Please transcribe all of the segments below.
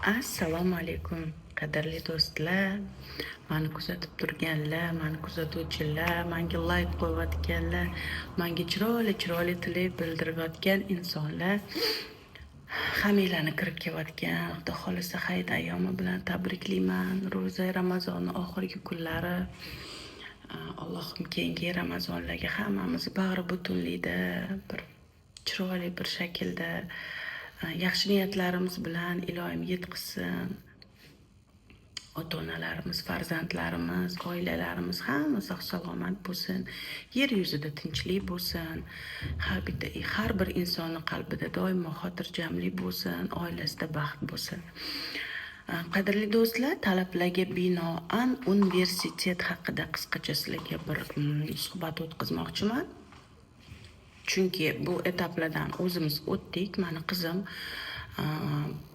Assalomu alaykum, qadrli do'stlar, mani kuzatib turganlar, mani kuzatuvchilar, manga layk qo'yayotganlar, manga chiroyli chiroyli tilak bildirayotgan insonlar, hammanglarni kirib kelayotgan, Xudo xohlasa, hayit ayyomi bilan tabriklayman. Ro'za Ramazonni oxirgi kunlari. Allohim keyingi Ramazonlarga hammamizni bag'ri butunlikda, bir chiroyli bir shaklda, yaxshi niyatlarimiz bilan iloyim yetkazsin. Ota onalarimiz, farzandlarimiz, oilalarimiz hamma sog' salomat bo'lsin, yer yuzida tinchlik bo'lsin, har bitta, har bir insonni qalbida doimo xotirjamlik bo'lsin, oilasida baxt bo'lsin. Qadrli do'stlar, talablarga binoan universitet haqida qisqacha sizlarga bir suhbat o'tkazmoqchiman, chunki bu etaplardan o'zimiz o'tdik. Mani qizim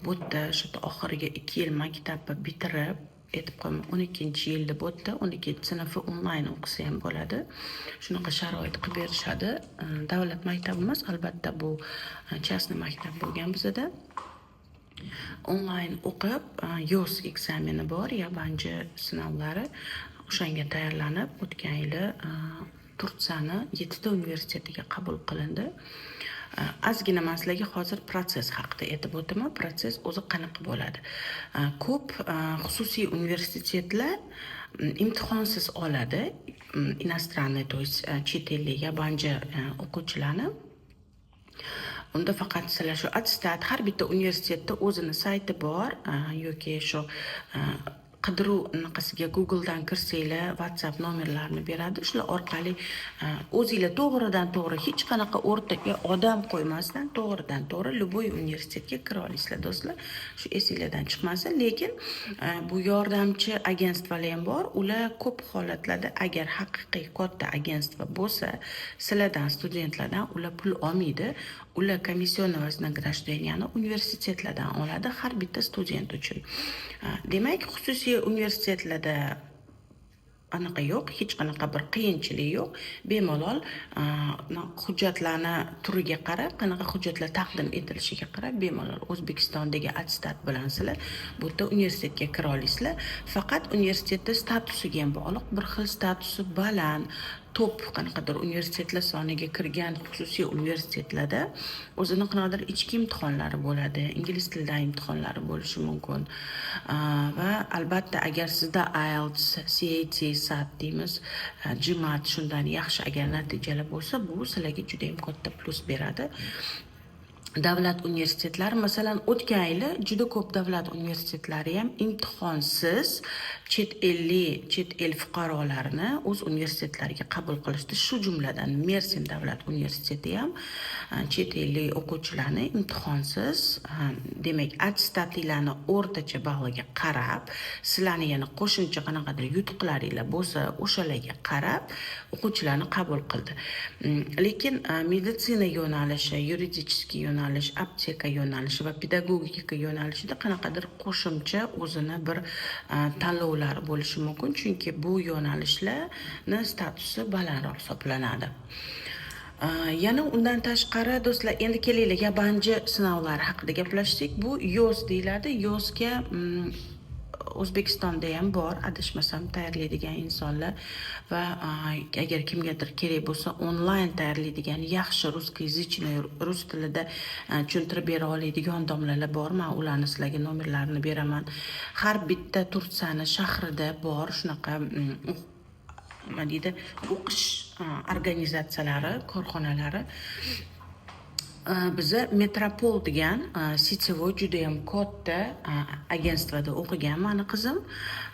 bu yerda shu yerda oxirgi 2 yil maktabni bitirib, aytib qo'yaman, 12-yilda bu yerda 12-sinfi onlayn o'qisa ham bo'ladi, shunaqa sharoit qilib berishadi. Davlat maktabi emas, albatta, bu частный maktab bo'lgan bizada. Onlayn o'qib, YÖS экзамен i bor, yabanji sinovlari, o'shanga tayyorlanib, o'tgan yili Turtsiyani yettita universitetiga qabul qilindi. Ozgina man sizlarga hozir protsess haqida aytib o'taman. Protsess o'zi qanaqa bo'ladi? Ko'p xususiy universitetlar imtihonsiz oladi иностранный, то есть chet ellik, yabanji o'quvchilarni. Unda faqat sizlar shu attestat, har bitta universitetda o'zini sayti bor yoki shu qidiruv anaqasiga Googledan kirsanglar, WhatsApp nomerlarini beradi. Shular orqali o'zinglar to'g'ridan to'g'ri, hech qanaqa o'rtaga odam qo'ymasdan, to'g'ridan to'g'ri любой universitetga kira olasizlar, do'stlar. Shu esinglardan chiqmasin. Lekin bu yordamchi агентство lar ham bor. Ular ko'p holatlarda, agar haqiqiy katta агентство bo'lsa, sizlardan, studentlardan ular pul olmaydi. Ular комиссионный вознаграждение ni universitetlardan oladi har bitta student uchun. Demak, xususiy universitetlarda anaqa yo'q, hech qanaqa bir qiyinchilik yo'q. Bemalol hujjatlarni turiga qarab, qanaqa hujjatlar taqdim etilishiga qarab, bemalol O'zbekistondagi attestat bilan sizlar bu yerda universitetga kira olasizlar. Faqat universitetda statusiga ham bog'liq. Bir xil statusi baland, top qanaqadir universitetlar soniga kirgan xususiy universitetlarda o'zini qanaqadir ichki imtihonlari bo'ladi, ingliz tilidan imtihonlari bo'lishi mumkin. Va albatta, agar sizda IELTS, CAT, SAT deymiz, GMAT, shundan yaxshi agar natijalar bo'lsa, bu sizlarga juda yam katta plyus beradi. Davlat universitetlari, masalan, o'tgan yili juda ko'p davlat universitetlari ham imtihonsiz chet ellik, chet el fuqarolarini o'z universitetlariga qabul qilishdi. Shu jumladan Mersin davlat universiteti ham chet ellik o'quvchilarni imtihonsiz, demak, attestatinglarni o'rtacha balliga qarab, sizlarni yana qo'shimcha qanaqadir yutuqlaringlar bo'lsa, o'shalarga qarab o'quvchilarni qabul qildi. Lekin meditsina yo'nalishi, юридический yo'nalish, apteka yo'nalishi va pedagogika yo'nalishida qanaqadir qo'shimcha o'zini bir tanlovlari bo'lishi mumkin, chunki bu yo'nalishlarni statusi balandroq hisoblanadi. Yana undan tashqari, do'stlar, endi kelinglar, yabanji sinovlari haqida gaplashsak. Bu YÖS deyiladi. YÖSga O'zbekistonda ham bor, adashmasam, tayyorlaydigan insonlar va agar kimgadir kerak bo'lsa, onlayn tayyorlaydigan yaxshi русскоязычный, rus tilida tushuntirib bera oladigan domlalar bor. Man ularni sizlarga nomerlarini beraman. Har bitta Turtsiyani shahrida bor shunaqa nima deydi, o'qish organizatsiyalari, korxonalari. Biza Metropol degan сетевой, judayam katta агентство da o'qigan mani qizim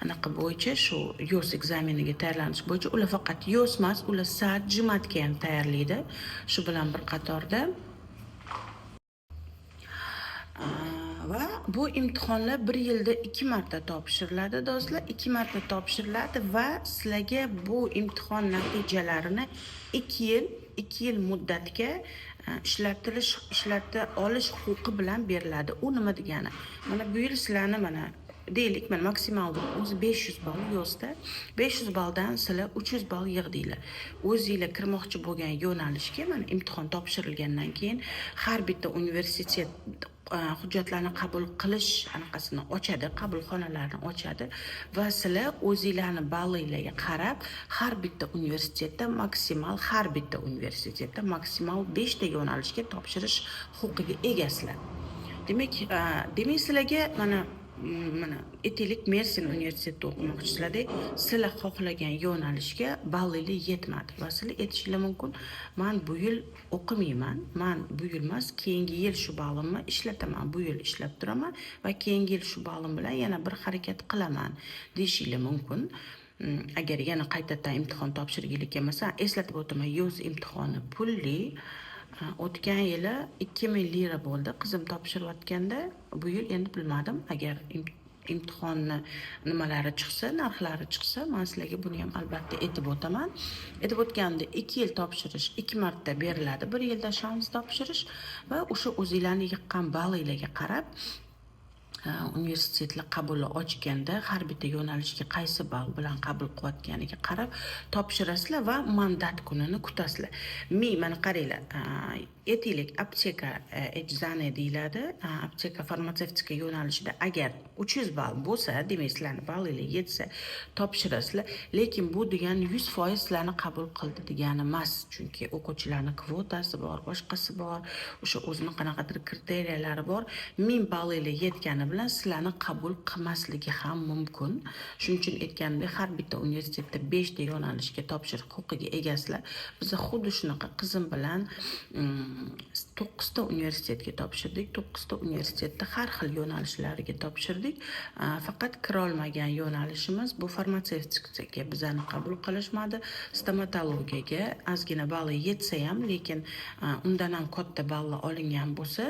anaqa bo'yicha, shu YÖS экзамен iga tayyorlanish bo'yicha. Ular faqat YÖS emas, ular SAT, GMATga ham tayyorlaydi shu bilan bir qatorda. Va bu imtihonlar bir yilda ikki marta topshiriladi, do'stlar, ikki marta topshiriladi va sizlarga bu imtihon natijalarini 2 yil muddatga ishlata olish huquqi bilan beriladi. U nima degani? Mana bu yil sizlarni mana Deylik, mana, maksimal o'zi 500 ball YÖSda. 500 balldan sizlar 300 ball yig'dinglar. O'zinglar kirmoqchi bo'lgan yo'nalishga, mana, imtihon topshirilgandan keyin har bitta universitet hujjatlarni qabul qilish anaqasini ochadi, qabulxonalarni ochadi va sizlar o'zinglarni ballinglarga qarab har bitta universitetda maksimal beshta yo'nalishga topshirish huquqiga egasizlar. Demak, sizlarga mana, aytaylik, Mersin universitetida o'qimoqchisizlarda, sizlar xohlagan yo'nalishga ballinglar yetmadi va sizlar aytishinglar mumkin: "Man bu yil o'qimayman, man bu yil emas, keyingi yil shu ballimni ishlataman, bu yil ishlab turaman va keyingi yil shu ballim bilan yana bir harakat qilaman", deyishinglar mumkin. Agar yana qaytadan imtihon topshirginglar kelmasa, eslatib o'taman, YÖS imtihoni pulli. O'tgan yili 2000 lira bo'ldi qizim topshirayotganda. Bu yil endi bilmadim, agar imtihonni nimalari chiqsa, narxlari chiqsa, man sizlarga buni ham albatta aytib o'taman. Aytib o'tganimdek, 2 yil topshirish, ikki marta beriladi bir yilda shans topshirish va o'sha o'zinglarni yiqqan ballinglarga qarab universitetlar qabuli ochganda har bitta yo'nalishga qaysi ball bilan qabul qilayotganiga qarab topshirasizlar va mandat kunini kutasizlar. Mana, qaranglar, aytaylik, apteka, eczane deyiladi, apteka farmatsevtika yo'nalishida agar 300 ball bo'lsa, demak, sizlarni ballinglar yetsa, topshirasizlar. Lekin bu degani 100% sizlarni qabul qildi degani emas, chunki o'quvchilarni kvotasi bor, boshqasi bor, o'sha o'zini qanaqadir kriteriyalari bor. 1000 ballinglar yetgani bilan sizlarni qabul qilmasligi ham mumkin. Shuning uchun aytganimdek, har bitta universitetda beshta yo'nalishga topshirish huquqiga egasizlar. Biz xuddi shunaqa qizim bilan to'qqizta universitetga topshirdik, to'qqizta universitetda har xil yo'nalishlariga topshirdik. Faqat kirolmagan yo'nalishimiz bu farmatsevtikaga bizani qabul qilishmadi, stomatologiyaga ozgina balli yetsa ham, lekin undan ham katta balla olingan bo'lsa,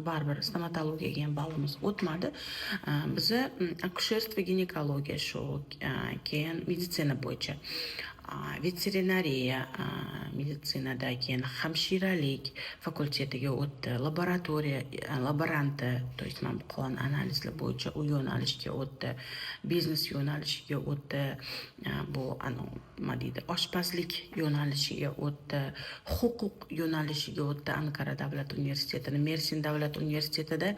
baribir stomatologiyaga ham ballimiz o'tmadi. Biza акушерство, ginekologiya, shu, keyin meditsina bo'yicha veterinariya, meditsinada, keyin hamshiralik fakultetiga o'tdi, laboratoriya laboranti, то есть mana bu qon analizlar bo'yicha u yo'nalishga o'tdi, biznes yo'nalishiga o'tdi, bu anavi nima deydi, oshpazlik yo'nalishiga o'tdi, huquq yo'nalishiga o'tdi Ankara davlat universitetini, Mersin davlat universitetida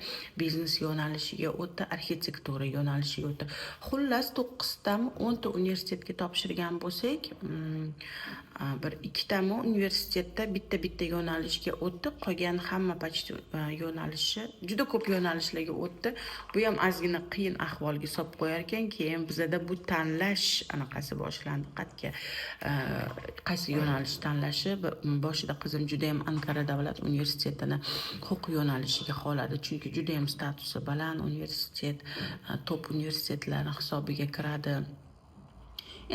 biznes yo'nalishiga o'tdi, arxitektura yo'nalishiga o'tdi. Xullas, to'qqiztami, 10ta universitetga topshirgan bo'lsak, bir ikkitami universitetda bitta bitta yo'nalishga o'tdi, qolgan hamma почти yo'nalishi, juda ko'p yo'nalishlarga o'tdi. Bu ham ozgina qiyin ahvolga solib qo'yar ekan. Keyin bizada bu tanlash anaqasi boshlandi, qayerga, qaysi yo'nalish tanlashi. Boshida qizim judayam Ankara davlat universitetini huquq yo'nalishiga xohladi, chunki judayam statusi baland universitet, top universitetlarni hisobiga kiradi.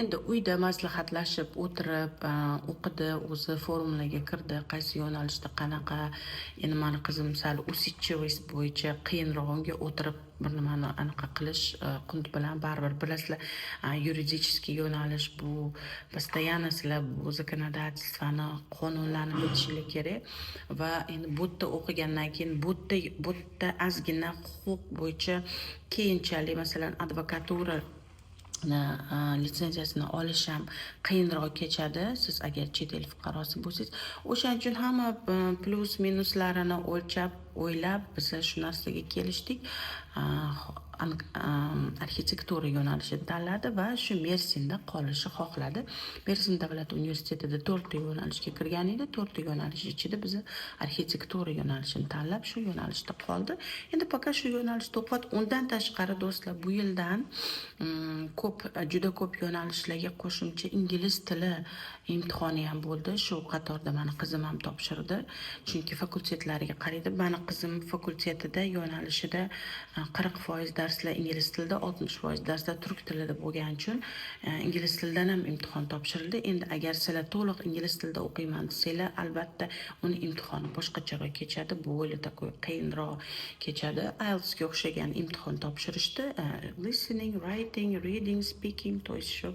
Endi uyda maslahatlashib o'tirib, o'qidi, o'zi forumlarga kirdi, qaysi yo'nalishda qanaqa. Endi mani qizim sal усидчивость bo'yicha qiyinroq unga o'tirib bir nimani anaqa qilish, qunt bilan. Baribir bilasizlar, юридический yo'nalish bu постоянно sizlar bu законодательство ni, qonunlarni bilishinglar kerak va endi bu yerda o'qigandan keyin bu yerda ozgina huquq bo'yicha keyinchalik, masalan, advokatura litsenziyasini olish ham qiyinroq kechadi, siz agar chet el fuqarosi bo'lsangiz. O'shaning uchun hamma plyus minuslarini o'lchab, o'ylab, biz shu narsaga kelishdik. Arxitektura yo'nalishini tanladi va shu Mersinda qolishni xohladi. Mersin davlat universitetida to'rtta yo'nalishga kirgan edi. To'rtta yo'nalish ichida biz arxitektura yo'nalishini tanlab, shu yo'nalishda qoldi. Endi пока shu yo'nalishda o'qiyapti. Undan tashqari, do'stlar, bu yildan ko'p, juda ko'p yo'nalishlarga qo'shimcha ingliz tili imtihoni ham bo'ldi. Shu qatorda mani qizim ham topshirdi, chunki fakultetlariga qaraydi. Mani qizim fakultetida, yo'nalishida 40% darslar ingliz tilida, 60% darslar turk tilida bo'lgani uchun ingliz tilidan ham imtihon topshirildi. Endi agar sizlar to'liq ingliz tilida o'qiyman desanglar, albatta uni imtihoni boshqacharoq kechadi, более такой qiyinroq kechadi. IELTSga o'xshagan imtihon topshirishdi, listening, writing, reading, speaking, то есть shu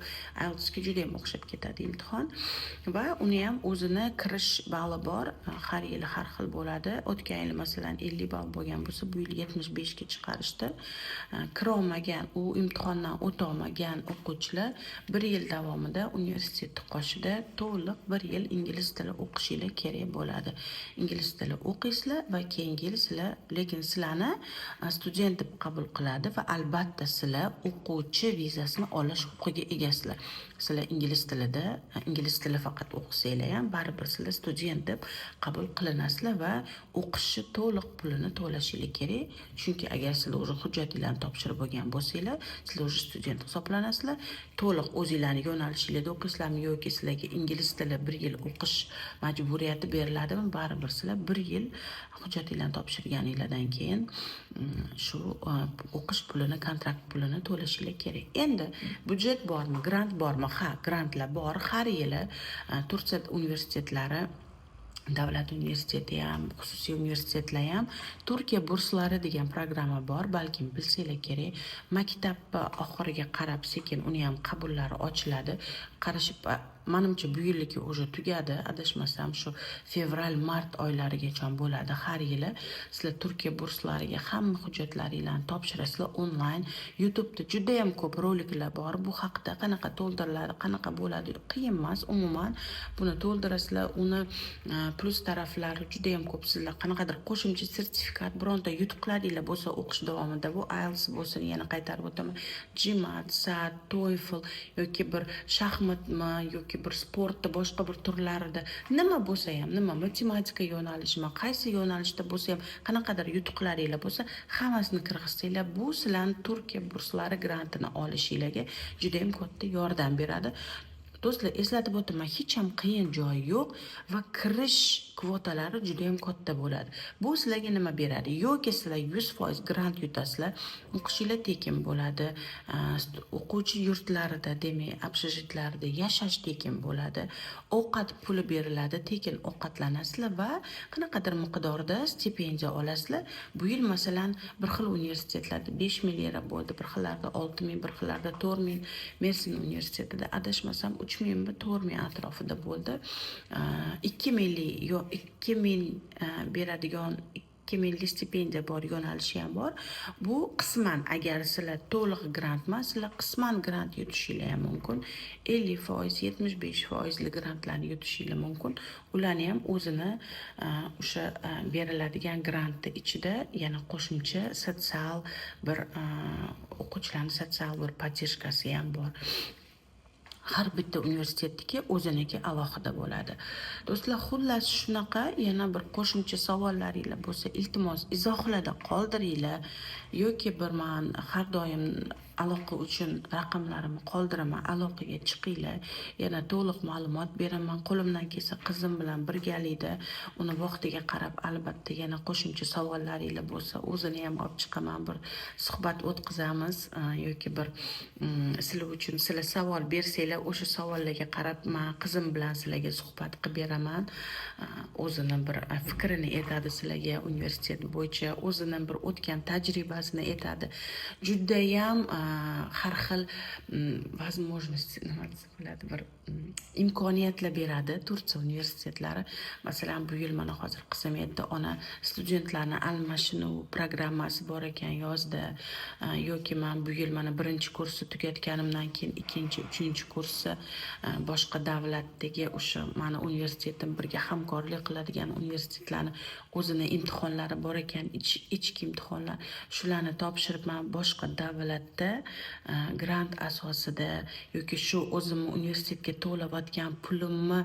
IELTSga juda yam o'xshab ketadi imtihon va uni ham o'zini kirish bali bor, har yili har xil bo'ladi. O'tgan yili, masalan masalan, 50 ball bo'lgan bo'lsa, bu yil 75 ga chiqarishdi. Kirolmagan, u imtihondan o'tolmagan o'quvchilar bir yil davomida universitetni qoshida to'liq bir yil ingliz tili o'qishinglar kerak bo'ladi. Ingliz tili o'qiysizlar va keyingi yil sizlar, lekin sizlarni student deb qabul qiladi va albatta sizlar o'quvchi vizasini olish huquqiga egasizlar. Sizlar ingliz tilida, ingliz tili faqat o'qisanglar ham, baribir sizlar student deb qabul qilinasizlar va o'qishni to'liq pulini to'lashinglar kerak. Chunki agar sizlar уже hujjatinglarni topshirib bo'lgan bo'lsanglar, sizlar уже student hisoblanasizlar. To'liq o'zinglarni yo'nalishinglarda o'qiysizlarmi yoki sizlarga ingliz tili bir yil o'qish majburiyati beriladimi, baribir sizlar bir yil hujjatinglarni topshirganinglardan keyin shu o'qish pulini, kontrakt pulini to'lashinglar kerak. Endi byudjet bormi, grant bormi? Ha, grantlar bor. Har yili Turkiya universitetlari, davlat universiteti ham, xususiy universitetlar ham, Turkiya burslari degan programma bor, balkim bilsanglar kerak. Maktabni oxiriga qarab sekin uni ham qabullari ochiladi. Qarashib, manimcha, bu yilniki уже tugadi, adashmasam, shu fevral, mart oylarigacha bo'ladi har yili. Sizlar Turkiya burslariga hamma hujjatlaringlarni topshirasizlar onlayn. YouTubeda judayam ko'p roliklar bor bu haqida, qanaqa to'ldiriladi, qanaqa bo'ladi. Qiyin emas umuman. Buni to'ldirasizlar. Uni plyus taraflari judayam ko'p. Sizlar qanaqadir qo'shimcha sertifikat, bironta yutuqlaringlar bo'lsa o'qish davomida, bu IELTS bo'lsin, yana qaytarib o'taman, GMAT, SAT, TOEFL yoki bir shaxmatmi yoki bir sportda boshqa bir turlarida nima bo'lsa ham, nima, matematika yo'nalishimi, qaysi yo'nalishda bo'lsa ham, qanaqadir yutuqlaringlar bo'lsa, hammasini kirgizsanglar, bu sizlarni Turkiya burslari grantini olishinglarga judayam katta yordam beradi. Do'stlar, eslatib o'taman, hech ham qiyin joyi yo'q va kirish kvotalari judayam katta bo'ladi. Bu sizlarga nima beradi? Yoki sizlar 100% grant yutasizlar, o'qishinglar tekin bo'ladi, o'quvchi yurtlarida, demak, общежит larda yashash tekin bo'ladi, ovqat puli beriladi, tekin ovqatlanasizlar va qanaqadir miqdorda stipendiya olasizlar. Bu yil, masalan, bir xil universitetlarda 5000 lira bo'ldi, bir xillarda 6000, bir xillarda 4000. Mersin universitetida, adashmasam, 3000mi, 4000 atrofida bo'ldi. 2000lik yo 2000 beradigan, 2000lik stipendiya bor yo'nalishi ham bor. Bu qisman, agar sizlar to'liq grant emas, sizlar qisman grant yutishinglar ham mumkin. 50%, 75 foizli grantlarni yutishinglar mumkin. Ularni ham o'zini o'sha beriladigan grantni ichida yana qo'shimcha sotsial bir, o'quvchilarni sotsial bir поддержка si ham bor. Har bitta universitetniki o'ziniki alohida bo'ladi. Do'stlar, xullas, shunaqa. Yana bir qo'shimcha savollaringlar bo'lsa, iltimos, izohlarda qoldiringlar yoki bir man har doim aloqa uchun raqamlarimni qoldiraman, aloqaga chiqinglar, yana to'liq ma'lumot beraman. Qo'limdan kelsa, qizim bilan birgalikda uni vaqtiga qarab, albatta, yana qo'shimcha savollaringlar bo'lsa, o'zini ham olib chiqaman, bir suhbat o'tkazamiz yoki bir sizlar uchun, sizlar savol bersanglar, o'sha savollarga qarab man qizim bilan sizlarga suhbat qilib beraman. O'zini bir fikrini aytadi sizlarga universitet bo'yicha, o'zini bir o'tgan tajribasini aytadi. Judayam har xil возможность, nima desa bo'ladi, bir imkoniyatlar beradi Turkiya universitetlari. Masalan, bu yil, mana hozir qizim aytdi: "Ona, studentlarni almashinuv programmasi bor ekan yozda", yoki "Man bu yil mana birinchi kursni tugatganimdan keyin ikkinchi, uchinchi kursni boshqa davlatdagi o'sha mani universitetim birga hamkorlik qiladigan universitetlarni o'zini imtihonlari bor ekan, ichki imtihonlar, shularni topshirib, man boshqa davlatda grant asosida yoki shu o'zimni universitetga to'layotgan pulimni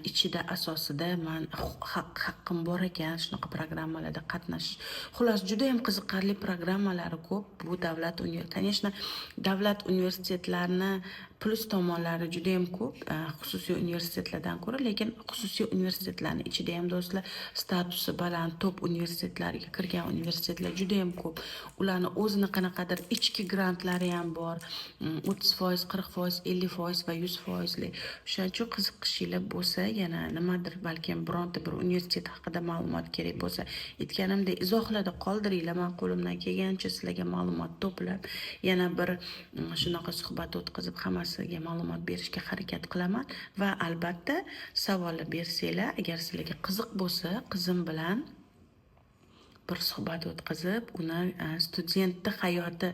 ichida, asosida man haqqim bor ekan shunaqa programmalarda qatnashish". Xullas, judayam qiziqarli programmalari ko'p bu davlat, конечно, davlat universitetlarini plyus tomonlari judayam ko'p xususiy universitetlardan ko'ra. Lekin xususiy universitetlarni ichida ham, do'stlar, statusi baland, top universitetlarga kirgan universitetlar judayam ko'p. Ularni o'zini qanaqadir ichki grantlari ham bor: 30%, 40%, 50% va 100 foizli. O'shaning uchun qiziqishinglar bo'lsa, yana nimadir, balkim bironta bir universitet haqida ma'lumot kerak bo'lsa, aytganimdek, izohlarda qoldiringlar. Man qo'limdan kelgancha sizlarga ma'lumot to'plab, yana bir shunaqa suhbat o'tkazib, hammasiga ma'lumot berishga harakat qilaman. Va albatta savollar bersanglar, agar sizlarga qiziq bo'lsa, qizim bilan Bir suhbat o'tkazib, uni studentni hayoti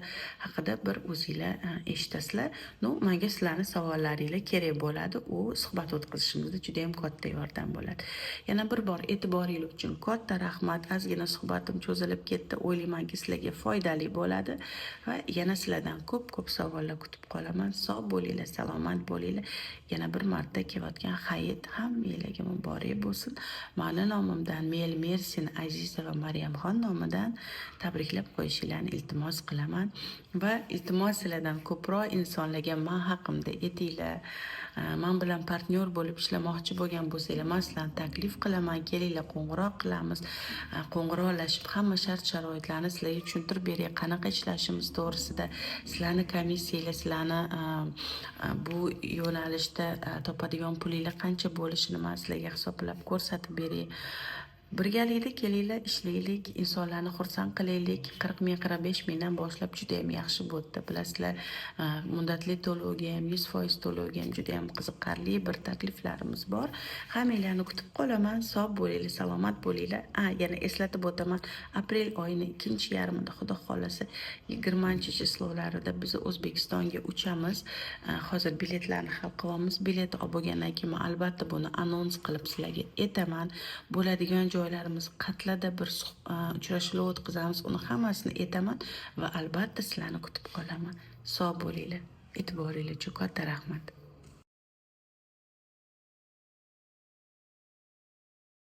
haqida bir o'zinglar eshitasizlar. Ну, manga sizlarni savollaringlar kerak bo'ladi. U suhbat o'tkazishimizda juda yam katta yordam bo'ladi. Yana bir bor e'tiboringlar uchun katta rahmat. Ozgina suhbatim cho'zilib ketdi. O'ylaymanki, sizlarga foydali bo'ladi va yana sizlardan ko'p ko'p savollar kutib qolaman. Sog' bo'linglar, salomat bo'linglar. Yana bir marta kelayotgan hayit hammanglarga muborak bo'lsin. Mani nomimdan, Mel Mersin, Aziza va Maryamxon nomidan tabriklab qo'yishinglarni iltimos qilaman va iltimos, sizlardan ko'proq insonlarga man haqimda aytinglar. Man bilan partnyor bo'lib ishlamoqchi bo'lgan bo'lsanglar, man sizlarni taklif qilaman, kelinglar, qo'ng'iroq qilamiz. Qo'ng'iroqlashib, hamma shart sharoitlarni sizlarga tushuntirib beray, qanaqa ishlashimiz to'g'risida, sizlarni komissiyanglar, sizlarni bu yo'nalishda topadigan pulinglar qancha bo'lishini man sizlarga hisoblab ko'rsatib beray. Birgalikda kelinglar, ishlaylik, insonlarni xursand qilaylik. 40 ming, 45 mingdan boshlab judayam yaxshi bo'ldi, bilasizlar. Muddatli to'lovga ham, 100% to'lovga ham judayam qiziqarli bir takliflarimiz bor. Hammanglarni kutib qolaman. Sog' bo'linglar, salomat bo'linglar. A, yana eslatib o'taman, aprel oyini ikkinchi yarmida, xudo xohlasa, 20 число larida biz O'zbekistonga uchamiz. Hozir biletlarni hal qilyapmiz. Bilet olib bo'lgandan keyin man albatta buni anons qilib sizlarga aytaman. Bo'ladigan joylarimiz, qatlarda bir uchrashuvlar o'tkazamiz, uni hammasini aytaman va albatta sizlarni kutib qolaman. Sog' bo'linglar. E'tiboringlar uchun katta rahmat.